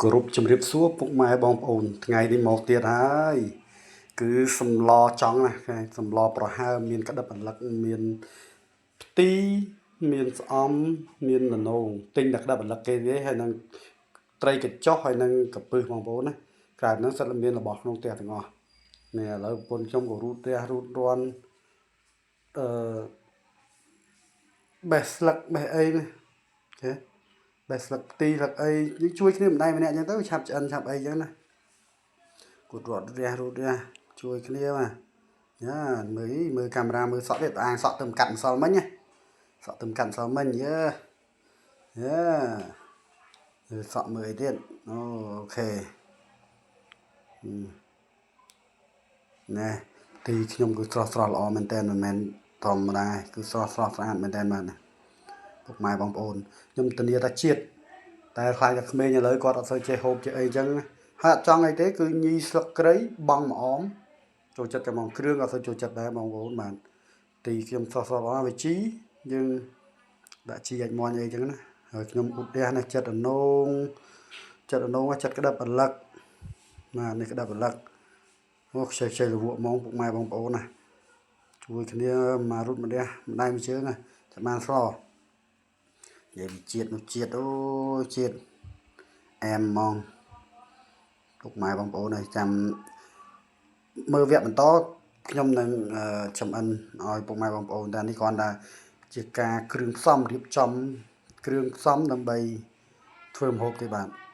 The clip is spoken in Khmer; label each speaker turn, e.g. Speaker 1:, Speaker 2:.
Speaker 1: គោរពជំរាបសួរពុកម៉ែបងប្អូនថ្ងៃនេះមកទៀតហើយគឺសម្លចង់ណាគេសម្លប្រហើរមានក្តិបអន្លឹកមានផ្ទីមានស្អំមានននោងទិញតែក្តិបអន្លឹកគេទេហើយនឹងត្រីកញ្ចុះហើយនឹងកពឹសបងប្អូនណាក្រៅហ្នឹងសិតតែមានរបស់ក្នុងផ្ទះទាំងអស់នេះឥឡូវប្រពន្ធខ្ញុំក៏រូតផ្ទះរូតរាន់អឺបេះស្លឹកបេះអីណាគេបេះស្លឹកផ្ទីស្លឹកអីយើងជួយគ្នាម្ដាយម្នាក់អញ្ចឹងទៅឆាប់ឆ្អិនឆាប់អីអញ្ចឹងណា គាត់រត់រះរត់រះជួយគ្នាបាទយ៉ាមើលមើលកាមេរ៉ាមើលសក់ទៀតអាងសក់ទៅកាត់ម្សិលមិញណាសក់ទៅកាត់ម្សិលមិញយើយ៉ាមើលសក់មើលអីទៀតអូ OK ណែទីខ្ញុំគឺស្រស់ស្រស់ល្អមែនតើមិនមែនធម្មតាគឺស្រស់ស្រស់ស្អាតមែនតើបាទណាពុកម៉ែបងប្អូនខ្ញុំធានាថាជាតិតែខ្លាចតែក្មេងឥឡូវគាត់អត់សូវចេះហូបចេះអីចឹងណាហើយអត់ចង់អីទេគឺញីស្លឹកគ្រៃបងម្អមចូលចិត្តតែហ្មងគ្រឿងអត់សូវចូលចិត្តដែរបងប្អូនបាទទីខ្ញុំស្រស់ស្រស់ល្អវាជីយើងដាក់ជីអាចមន់អីចឹងណាហើយខ្ញុំឧទះណាចិត្តអនងចិត្តអនងចិត្តក្តាប់អលឹកបាទនេះក្តាប់អលឹកអូខ្ចីខ្ចីលវក់ហ្មងពុកម៉ែបងប្អូនណាជួយគ្នាមករត់ម្ដះម្ដាយមួយជើងណាចាំបានស្រនិយាយពីជាតិនោះជាតិអូជាតិអែមហ្មងពុកម៉ែបងប្អូនហើយចាំមើលវគ្គបន្តខ្ញុំនឹងចំអិនឲ្យពុកម៉ែបងប្អូនតែនេះគ្រាន់តែជាការគ្រឿងផ្សំរៀបចំគ្រឿងផ្សំដើម្បីធ្វើម្ហូបទេបាទ។